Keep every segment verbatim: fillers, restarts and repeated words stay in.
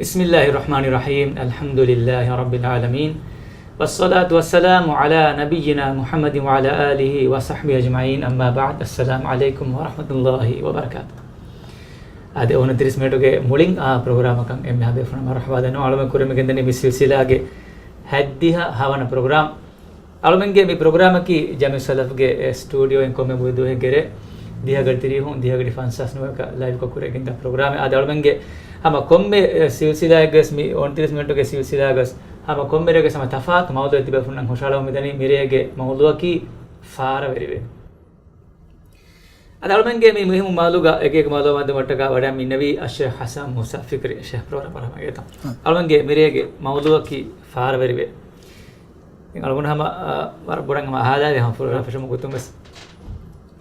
بسم الله الرحمن الرحيم. الحمد لله رب العالمين. والصلاة والسلام على نبينا محمد وعلى آله وصحبه أجمعين. أما بعد. السلام عليكم ورحمة الله وبركاته. އަދި އޮނަތިރީސް މިނެޓުގެ މުޅިން އާ ޕްރޮގްރާމަކަށް އެންމެ ހަމަ ބޭފުޅުން މަރުޙަބާ ދަންނަވަން. އަޅުމެން ކުރިމަތި ގެންދަނީ މި ސިލްސިލާގެ ހަތްދިހަ ހަވަނަ ޕްރޮގްރާމް. އަޅުމެންގެ މި ޕްރޮގްރާމަކީ ޖަމިއުއްސަލަފްގެ ސްޓޫޑިއޯއިން ކޮންމެ ބުދުހެއްގެ ރޭ ދިހަ ގަޑި ތިރީހުން ދިހަ ގަޑި ފަންސާސް ނުވައަކަށް ލައިވްކޮށް ކުރިގެންދާ ޕްރޮގްރާމެއް. އަދި އަޅުމެންގެ ހަމަ ކޮންމެ ސިލްސިލާއެއްގަސް މި އޮނަތިރީސް މިނެޓުގެ ސިލްސިލާގަސް ހަމަ ކޮންމެ ރޭގަސް ހަމަ ތަފާތު މައުޟޫއެއް ތިބޭފުޅުންނަށް ހުށަހަޅަމުން މިދަނީ. މިރޭގެ މައުޟޫއަކީ ފާރަވެރިވޭ. އަދި އަޅުމެންގެ މި މުހިއްމު މައުޟޫގަ އެކި އެކި މައުލޫމާތު ދެއްވުމަށްޓަކާ ވަޑައިގެން އިންނެވީ އައްޝޭޚް ޙަސަން މޫސާ ފިކްރީ. ޝޭޚް ޕްރޮގްރާމަށް ރަހްމަތް އެދަން. އަޅުމެންގެ މިރޭގެ މައުޟޫއަކީ ފާރަވެރިވޭ. އަޅުގަނޑު ހަމަ، އަ، ވަރަށް ބޮޑަށް ހަމަ އަހާލާވޭ ހަމަ ފުރަތަމަ ފެށުމުގެ ގޮތުން ވެސް.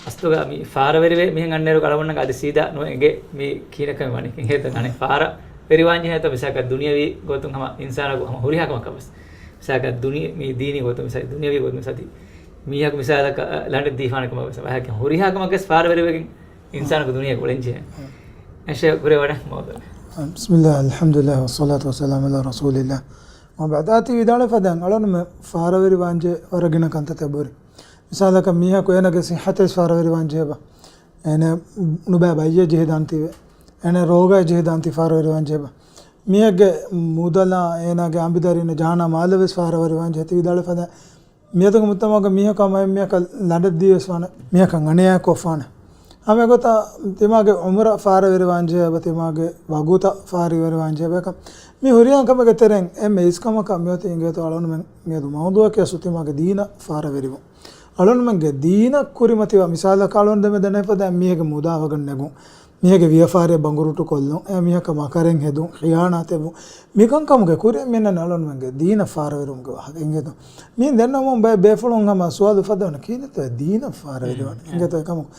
އަސްލުގަ މި ފާރަވެރިވޭ މިހެން އަންނައިރު އަޅުގަނޑަށް އަދި ސީދާ ނުއެނގޭ މި ކިހިނެއްކަން ވަނީ. އެނގޭތަ ނަނެ ފާރަވެރިވާންޖެހޭތަ މިސާލަކަށް ދުނިޔަވީ ގޮތުން ހަމަ އިންސާނަކު ހަމަ ހުރިހާ ކަމަކަށް ވެސް. މިސާލަކަށް ދުނި-، މި ދީނީ ގޮތުން މިސާ-، ދުނިޔަވީ ގޮތުން މިސާލަކަށް މީހަކު މިސާލަކަށް، އަ، ލަނޑެއް ދީފާނެ ކަމަށް ވެސް ބަޔަކަށް ހުރިހާ ކަމަކަށް ފާރަވެރިވެގެން އިންސާނަކު ދުނިޔޭގަ އުޅެންޖެހޭ. އެއް ޝޭޚް ކުރެވޭ ވަޑައިގެން މައުޟޫ. بسم الله، الحمد لله، والصلاة والسلام على رسول الله. وبعد، އާ ތި ވިދާޅުވި ފަދައިން އަޅުގަނޑުމެން ފާރަވެރިވާންޖެހޭ ވަރަށް ގިނަ ކަންތައްތައް ބުރި. މިސާލަކަށް މީހަކު އޭނާގެ ސިއްހަތެއް ވެސް ފާރަވެރިވާންޖެހޭ ބާ. އޭނާ ނުބައި ބައްޔެއް ޖެހިދާންތީވެ. އޭނާ ރޯގާއެއް ޖެހިދާންތީ ފާރަވެރިވާންޖެހޭ ބާ. މީހެއްގެ މުދަލާ އޭނާގެ އަނބިދަރިންނަށް ޖަހާނާ މާލެއް ވެސް ފާރަވެރިވާންޖެހޭ ތި ވިދާޅުވި ފަދައިން. މިއަދުގެ މުޖްތަމަޢުގަ މީހަކު ހަމަ އެއް މީހަކަށް ލަނޑެއް ދީވެސް ވާނެ، މީހަކަށް އަނިޔާއެއް ކޮށްފާނެ. ހަމަ އެގޮތަށް ތިމާގެ އުމުރަށް ފާރަވެރިވާންޖެހޭ އެބަ، ތިމާގެ ވަގުތަށް ފާރަވެރިވާންޖެހޭ އެބަ. މި ހުރިހާ ކަމެއްގެ ތެރެއިން އެންމެ އިސްކަމަކަށް މިއޮތީ އިނގޭތޯ އަޅުގަނޑުމެން މިއަދު މައުޟޫއަކީ އަސްލު ތިމާގެ ދީނަށް ފާރަވެރިވުން. އަޅުގަނޑުމެންގެ ދީނަށް ކުރިމަތިވާ މިސާލަކަށް އަޅުގަނޑު ދެމެ ދެނެފަދަ މީހެއްގެ މުދާ ވަގަށް ނެގުން. މީހެއްގެ ވިޔަފާރިއަށް ބަނގުރޫޓު ކޮށްލުން، އެ މީހަކަށް މަކަރެއް ހެދުން، ޚިޔާނާތެއް ވުން، މިކަންކަމުގެ ކުރިން މި އަންނަނީ އަޅުގަނޑުމެންގެ ދީނަށް ފާރަވެރިވުމުގެ ވާހަކަ އިނގޭތޯ. މި ދެންނެވުމުން ބައެއް ބޭފުޅުން ހަމަ ސުވާލު އުފައްދަވަނީ ކިހިނެއްތޯ ދީނަށް ފާރަވެރިވަނީ އިނގޭތޯ އެކަމަކު.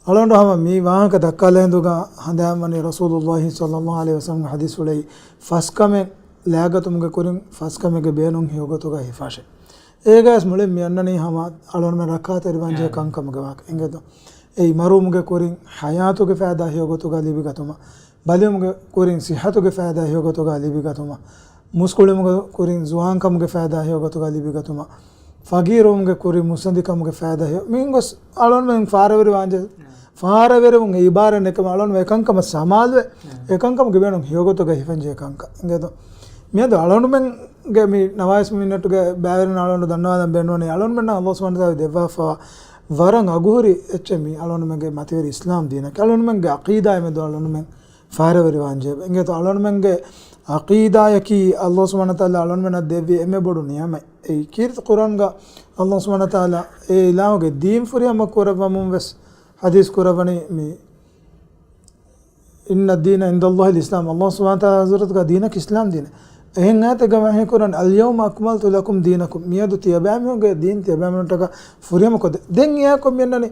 އަޅުގަނޑު ހަމަ މި ވާހަކަ ދައްކާލަ ހިނދުގަ ހަނދާންވަނީ ރަސޫލުﷲ ޞައްލަﷲ ޢަލައިހި ވަސައްލަމްގެ ޙަދީޘް އުޅެއި ފަސް ކަމެއް ލާގަތުމުގެ ކުރިން ފަސް ކަމެއްގެ ބޭނުން ހެޔޮގޮތުގަ ހިފާށޭ. އޭގަވެސް މުޅިން މި އަންނަނީ ހަމަ އަޅުގަނޑުމެން ރައްކާތެރިވާންޖެހޭ ކަންކަމުގެ ވާހަކަ އިނގޭތޯ. އެއީ މަރުވުމުގެ ކުރިން ޙަޔާތުގެ ފައިދާ ހެޔޮގޮތުގަ ލިބިގަތުމަށް، ބަލިވުމުގެ ކުރިން ޞިއްޙަތުގެ ފައިދާ ހެޔޮގޮތުގަ ލިބިގަތުމަށް، މުސްކުޅިވުމުގެ ކުރިން ޒުވާންކަމުގެ ފައިދާ ހެޔޮގޮތުގަ ލިބިގަތުމަށް، ފަގީރުވުމުގެ ކުރިން މުއްސަނދިކަމުގެ ފައިދާ ހެޔޮ-، މިހެން ގޮސް އަޅުގަނޑުމެން ފާރަވެރިވާންޖެ-، ފާރަވެރިވުން އެ އިބާރާތް އެކަމަށް އަޅުގަނޑު އެކަންކަމަށް ސަމާލުވެ، އެކަންކަމުގެ ބޭނުން ހެޔޮގޮތުގަ ހިފަންޖެހޭ ކަންކަން އިނގޭތޯ. މިއަދު އަޅުގަނޑުމެންގެ މި ނަވާއިސް މިނެޓުގެ ބައިވެރިން އަޅުގަނޑު ދަންނަވާލަން ބޭނުންވަނީ އަޅުގަނޑުމެންނަށް ﷲ ސުބްޙާނަހޫ ވަތަޢާލާ ދެއްވާފަވާ ވަރަށް އަގުހުރި އެއްޗެއް މީ އަޅުގަނޑުމެންގެ މަތިވެރި އިސްލާމް ދީނަކީ. އަޅުގަނޑުމެންގެ ޢަޤީދާއެއް މެދު އަޅުގަނޑުމެން ފާރަވެރިވާންޖެހޭ. އިނގޭތޯ އަޅުގަނޑުމެންގެ ޢަޤީދާއަކީ ﷲ ސުބްޙާނަހޫ ވަތަޢާލާ އަޅުގަނޑުމެންނަށް ދެއްވި އެންމެ ބޮޑު ނިޢުމަތް. އެއީ ކީރިތި ޤުރްއާންގަ ﷲ ސުބްޙާނަހޫ ވަތަޢާލާ އެ އިލާހުގެ ދީން ފުރިހަމަ ކުރައްވަމުން ވެސް ޙަދީޘް ކުރައްވަނީ މި إن الدين عند الله الإسلام. ﷲ ސުބްޙާނަހޫ ވަތަޢާލާ ޙަޟްރަތުގެ ދީނަކީ އިސްލާމް ދީނެއް. އެހެން އާޔަތެއްގަ ވަޙީކުރަން، اليوم أكملت لكم دينكم. މިއަދު ތިޔަބައިމީހުންގެ ދީން ތިޔަބައިމީހުންނަށްޓަކާ ފުރިހަމަ ކޮށްދެ. ދެން އެއާއެކު މިއަންނަނީ،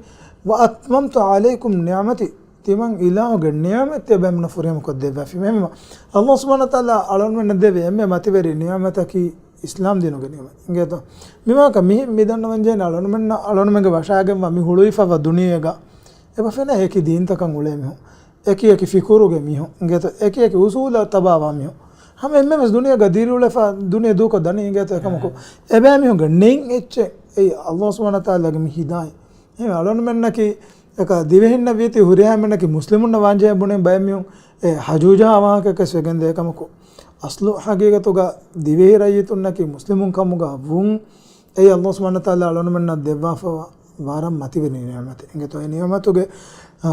وأتممت عليكم نعمتي. ތިމަން އިލާހުގެ ނިޢުމަތް ތިޔަބައިމީހުންނަށް ފުރިހަމަ ކޮށްދެއްވާފި. މެހެންމަ، ﷲ ސުބްޙާނަހޫ ވަތަޢާލާ އަޅުގަނޑުމެންނަށް ދެވި އެންމެ މަތިވެރި ނިޢުމަތަކީ އިސްލާމް ދީނުގެ ނިޢުމަތް. އިނގޭތޯ؟ މިވާހަކަ މި، މި ދަންނަވަންޖެހޭނެ އަޅުގަނޑުމެންނަށް، އަޅުގަނޑުމެންގެ ވަށާގެންވާ މި ހުޅުވިފައިވާ ދުނިޔޭގަ އެބަ ފެނޭ އެކި ދީންތަކަށް އުޅޭ މީހުން، އެކި އެކި ފިކުރުގެ މީހުން، އިނގޭތޯ؟ އެކި އެކި އުސޫލަށް ތަބާވާ މީހުން. ހަމަ އެންމެން ވެސް ދުނިޔޭގަ ދިރިއުޅެފަ ދުނިޔެ ދޫކޮށް ދަނީ އިނގޭތޯ؟ އެކަމަކު އެބައިމީހުންގެ ނެތް އެއްޗެއް އެއީ ﷲ ސުބްޙާނަހޫ ވަތަޢާލާގެ މި ހިދާޔަތް. އެހެން އަޅުގަނޑުމެންނަކީ އެކަ ދިވެހިންނަށް ވީތީ ހުރިހާ އެންމެންނަކީ މުސްލިމުންނަށް ވާންޖެހޭ ބުނެ ބައެއް މީހުން އެ ހަޖޫޖާ ވާހަކައަކަސް ވެގެންދޭ އެކަމަކު، އަސްލު ހަގީގަތުގަ ދިވެހި ރައްޔިތުންނަކީ މުސްލިމުން ކަމުގަ ވުން އެއީ ﷲ ސުބްޙާނަހޫ ވަތަޢާލާ އަޅުގަނޑުމެންނަށް ދެއްވާފަވާ ވަރަށް މަތިވެރި ނިޢުމަތެއް. އިނގޭތޯ އެ ނިޢުމަތުގެ، އާ،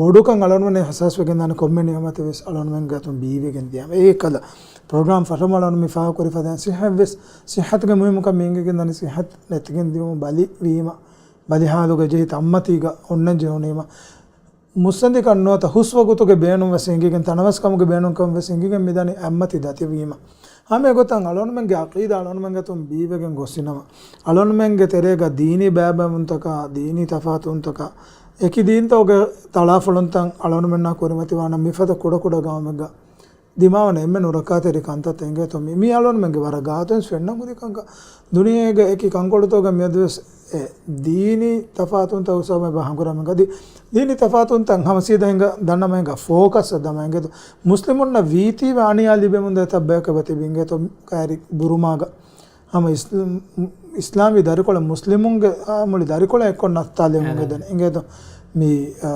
ބޮޑުކަން އަޅުގަނޑުމެން އިޙްސާސް ވެގެންދާނެ ކޮންމެ ނިޢުމަތެއް ވެސް އަޅުގަނޑުމެންގެ އަތުން ބީވެގެން ދިޔަ. އެއީ ކަލަ ޕްރޮގްރާމް ފަށަމަ އަޅުގަނޑު މި ފާހަގަކުރި ފަދައިން ސިއްޙަތް ވެސް، ސިއްޙަތުގެ މުހިއްމުކަން މި އެނގިގެންދާނީ ސިއްޙަތް ނެތިގެން ދިޔުމު ބަލި ވީމަ، ބަލި ޙާލުގަ ޖެހި ތައްމަތީގަ އޮންނަން ޖެހުނީމަ، މުއްސަނދިކަން ނުވަތަ ހުސްވަގުތުގެ ބޭނުން ވެސް އެނގިގެން، ތަނަވަސްކަމުގެ ބޭނުންކަން ވެސް އެނގިގެން މިދަނީ އަތްމަތި ދަތިވީމަ. ހަމަ އެގޮތަށް އަޅުގަނޑުމެންގެ ޢަޤީދާ އަޅުގަނޑުމެންގެ އަތުން ބީވެގެން ގޮސްފިނަމަ، އަޅުގަނޑުމެންގެ ތެރޭގަ ދީނީ ބައިބައިވުންތަކާ، ދީނީ ތަފާތުވުންތަކާ، އެކި ދީންތަކުގެ ތަޅާފޮޅުންތައް އަޅުގަނޑުމެންނާ ކުރިމަތިވާނަމަ މިފަދަ ކުޑަކުޑަ ގައުމެއްގަ ދިމާވަން އެންމެ ނުރައްކާތެރި ކަންތައްތައް އިނގޭތޯ މި، މި އަޅުންމެންގެ ވަރަށް ގާތުން ފެންނަ ހުރި ކަންކަން. ދުނިޔޭގެ އެކި ކަންކޮޅުތަކުގަ މިއަދުވެސް އެ ދީނީ ތަފާތުންތައް އުސާބަ ބަހަނގުރަމެން އަދި ދީނީ ތަފާތުންތައް ހަމަ ސީދާ ހިނގަ ދަންނަމަ ހިނގާ ފޯކަސް ދަމަ އިނގޭތޯ. މުސްލިމުންނަށް ވީތީވެ އަނިޔާ ލިބެމުންދޭ ތައްބަޔަކަށް ތިބި އިނގޭތޯ ކައިރި ބުރުމާގަ. ހަމަ އިސް-، އިސްލާމީ ދަރިކޮޅެއް މުސްލިމުންގެ، އާ، މުޅި ދަރިކޮޅެއް އެއްކޮށް ނައްތާލެވުމުގެ ދެން އިނގޭތޯ މި، އާ،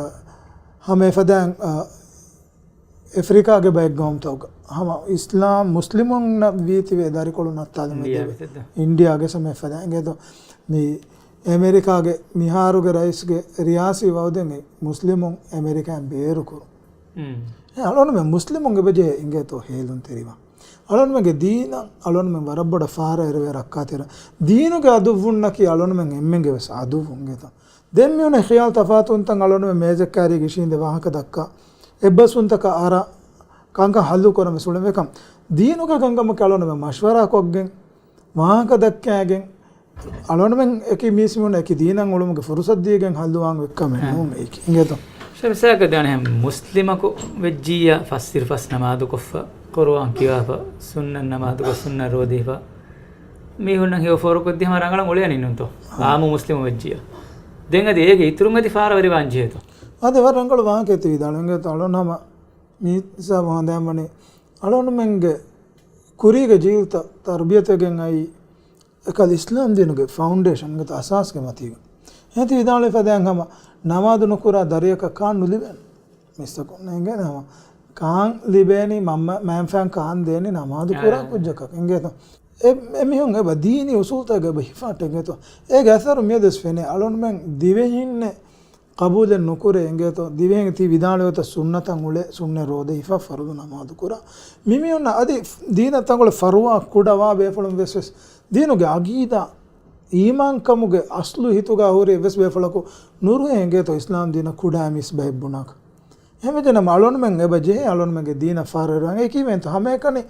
ހަމަ އެފަދައިން، އާ، އެފްރިކާގެ ބައެއް ގައުމުތަކުގަ ހަމަ އިސްލާމް މުސްލިމުންނަށް ވީތިވެ ދަރިކޮޅު ނައްތާލުމެއް އިންޑިއާ ދެވޭ. ވެސް އެއްދެން. އިންޑިއާގެ ސަމެ އެފަދަ އިނގޭތޯ މި އެމެރިކާގެ މިހާރުގެ ރައީސްގެ ރިޔާސީ ވައުދެއް މި މުސްލިމުން އެމެރިކާއިން ބޭރުކުރުން. އެ އަޅުންމެ މުސްލިމުން އެބަޖެހޭ އިނގޭތޯ ހޭލުންތެރިވާ. އަޅުންމެގެ ދީނަށް އަޅުންމެ ވަރަށް ބޮޑަށް ފާރަ އެރުވޭ ރައްކާތެރި. ދީނުގެ އަދުއްވުންނަކީ އަޅުންމެން އެންމެންގެ ވެސް އަދުއްވުން އިނގޭތޯ. ދެން މިއުނެ ޚިޔާލް ތަފާތުންތައް އަޅުންމެ މޭޒެއް ކައިރީ ގިށީނދެ ވާހަކަ ދައްކާ. އެއްބަސްވުންތަކަށް އަރާ ކަންކަން ހައްލު ކުރަން ވެސް އުޅެން ވެކަމް. ދީނުގެ ކަންކަމަކީ އަޅުންމެ މަޝްވަރާ ކޮށްގެން، ވާހަކަ ދައްކައިގެން، އަޅުންމެން އެކި މީސްމީހުން އެކި ދީނަށް އުޅުމުގެ ފުރުސަތު ދީގެން ހައްލުވާން ވެއްކަމެއް ނޫން އެއީކީ. އިނގޭތޯ؟ ޝަބިސާކަ ދާނެ މުސްލިމަކު ވެއްޖިއްޔާ ފަސް އިރު ފަސް ނަމާދު ކޮށްފަ، ޤުރުއާން ކިޔާފަ، ސުންނަ ނަމާދުގަ ސުންނަ ރޯދީފަ، މީހުންނަށް ހެޔޮ ފޯރުކޮށްދިޔަ ހަމަ ރަނގަޅަށް އުޅޭނީ ނޫންތޯ؟ އާ. އާއްމު މުސްލިމު ވެއްޖިއްޔާ. ދެން އަދި އޭގެ އިތުރުން އަދި ފާރަވެރިވާން ޖެހޭތޯ؟ އާދެ، ވަރަށް ރަނގަޅު ވާހަކައެއް ތި ވިދާޅުވި އިނގޭތޯ. އަޅުން ހަމަ މި ހިސާބު ހަނދާންވަނީ، އަޅުންމެންގެ ކުރީގެ ޖީލްތައް ތަރުބިޔަތުވެގެން އައީ، އެކަލް އިސްލާމް ދީނުގެ ފައުންޑޭޝަންގެ އަސާސްގެ މަތީގަ. އެހެން ތި ވިދާޅުވި ފަދައިން ހަމަ ނަމާދު ނުކުރާ ދަރިއަކަށް ކާން ނުލިބޭނެ. މިސްތަކުން އެނގޭނެ ހަމަ ކާން ލިބޭނީ މަންމަ-، މައިންފާން ކާން ދޭނީ ނަމާދު ކުރާ ކުއްޖަކަށް. އިނގޭތޯ؟ އެ-، އެމީހުން އެބަ ދީނީ އުސޫލްތަކަށް އެބަ ހިފާ އިނގޭތޯ؟ އޭގެ އަސަރު މިއަދުވެސް ފެނޭ. އަޅުންމެން ދިވެހިންނެއް ޤަބޫލެއް ނުކުރޭ އިނގޭތޯ؟ ދިވެހިން ތި ވިދާޅުވެތަ ސުންނަތަށް އުޅޭ ސުންނަ ރޯދަ ހިފާ ފަރުޟު ނަމާދު ކުރާ. މިމީހުންނަށް އަދި ދީނަށް ތަންކޮޅެއް ފަރުވާ ކުޑަވާ ބޭފުޅުން ވެސް ވެސް ދީނުގެ އަގީދާ، އީމާންކަމުގެ އަސްލު ހިތުގަ ހުރި އެއްވެސް ބޭފުޅަކު ނުރުހޭ އިނގޭތޯ އިސްލާމް ދީނަށް ކުޑައިމީސް ބައެއް ބުނާކަށް. އެހެންވެއްޖެނަމަ އަޅުންމެން އެބަ ޖެހޭ އަޅުންމެންގެ ދީނަށް ފާރަވެރިވާން. އެކީ މިއެންތޯ ހަމައެކަނި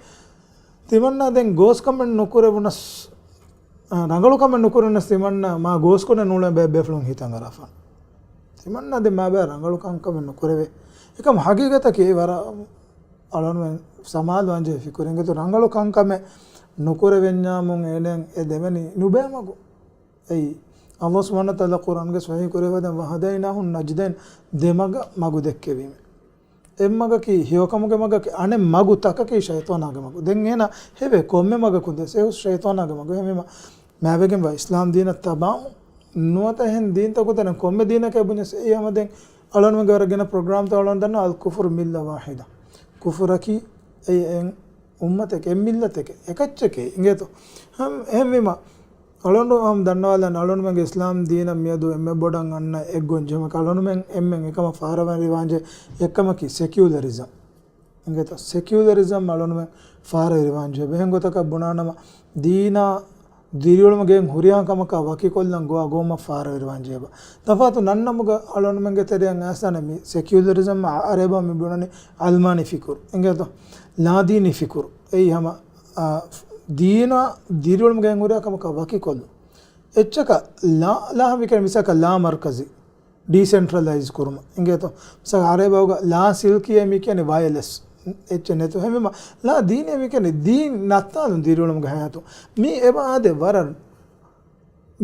ތިމަންނާ ދެން ގޯސްކަމެއް ނުކުރެވުނަސް، އާ، ރަނގަޅު ކަމެއް ނުކުރެވުނަސް ތިމަންނާ މާ ގޯސްކޮށް ނޫޅެން ބައެއް ބޭފުޅުން ހިތަށް އަރާފަ. ތިމަންނާ ދެން މާ ބައި ރަނގަޅު ކަންކަމެއް ނުކުރެވޭ. އެކަމް ހަގީގަތަކީ ވަރަށް އަޅުންމެން ސަމާލުވާންޖެހޭ ފިކުރެއް އިނގޭތޯ. ރަނގަޅު ކަންކަމެއް ނުކުރެވެންޏާމުން އޭނައަށް އެ ދެވެނީ ނުބައި މަގު. އެއީ، ﷲ ސުބްޙާނަހޫ ވަތަޢާލާ ޤުރްއާންގަ ވަޙީ ކުރެވޭ ފަދައިން، وَهَدَيْنَاهُ النَّجْدَيْنِ، ދެ މަގަށް މަގު ދެއްކެވީމެވެ. އެއްމަގަކީ ހެޔޮކަމުގެ މަގަކީ، އަނެއް މަގު ތަކަކީ ޝައިޠާނާގެ މަގު. ދެން އޭނަ ހެވޭ ކޮންމެ މަގަކުން ދެސް އެހުސް ޝައިޠާނާގެ މަގު. އެހެންވީމަ، މާތްވެގެންވާ އިސްލާމް ދީނަށް ތަބާވުން ނުވަތަ އެހެން ދީންތަކުގެ ތެރެއިން ކޮންމެ ދީނަކަށް ބުނިޔަސް އެއީ ހަމަ ދެން އަޅުންމެންގެ ވަރަށް ގިނަ ޕްރޮގްރާމްތައް އަޅުން ދަންނަ الْكُفْرُ مِلَّةٌ وَاحِدَةٌ. ކުފުރަކީ އެއީ އެއް އުއްމަތެކޭ، އެއް މިއްލަތެކޭ، އެކައްޗެކޭ އިނގޭތޯ. ހަމް-، އެހެންވީމަ، އަޅުން ހަމް ދަންނަވާލަން އަޅުންމެންގެ އިސްލާމް ދީނަށް މިއަދު އެންމެ ބޮޑަށް އަންނަ އެއްގޮން ޖެހުމަކީ އަޅުންމެން އެންމެން އެކަމަށް ފާރަވެރިވާންޖެހޭ އެއްކަމަކީ ސެކިއުލަރިޒަމް. އިނގޭތޯ؟ ސެކިއުލަރިޒަމް އަޅުންމެން ފާރަވެރިވާންޖެހޭ. އެހެން ގޮތަކަށް ބުނާނަމަ، ދީނާ ދިރިއުޅުމުގެ ހުރިހާ ކަމަކާ ވަކިކޮށްލަން ގޮވާ ގޮވުމަށް ފާރަވެރިވާންޖެހޭ. ތަފާތު ނަންނަމުގަ އަޅުންމެންގެ ތެރެއަށް އައިސްދާނެ މި ސެކިއުލަރިޒަމް އަ-، އަރަބަށް މި ބުނަނީ އަލްމާނީ ފިކުރު. އިނގޭތޯ؟ ލާދީނީ ފިކުރު. އެއީ ހަމަ، އާ، ދީނާ ދިރިއުޅުމުގެ ހުރިހާ ކަމަކާ ވަކިކޮށްލުން. އެއްޗަކަށް ލާ، ލާ ހަމަ މިކަން މިސާކަށް ލާ މަރްކަޒީ، ޑީސެންޓްރަލައިޒް ކުރުމަށް. އިނގޭތޯ؟ މިސާލަށް އަރަބަށް ލާ ސިލްކީ އޭ މި ކިޔަނީ ވަޔަލެސް. އެއްޗެއް ނެތު. އެހެންވީމަ، ލާ ދީނީ އޭ މި ކިޔަނީ ދީން ނައްތާލުން ދިރިއުޅުމުގެ ހަޔާތު. މީ އެބަ އާދެ ވަރަށް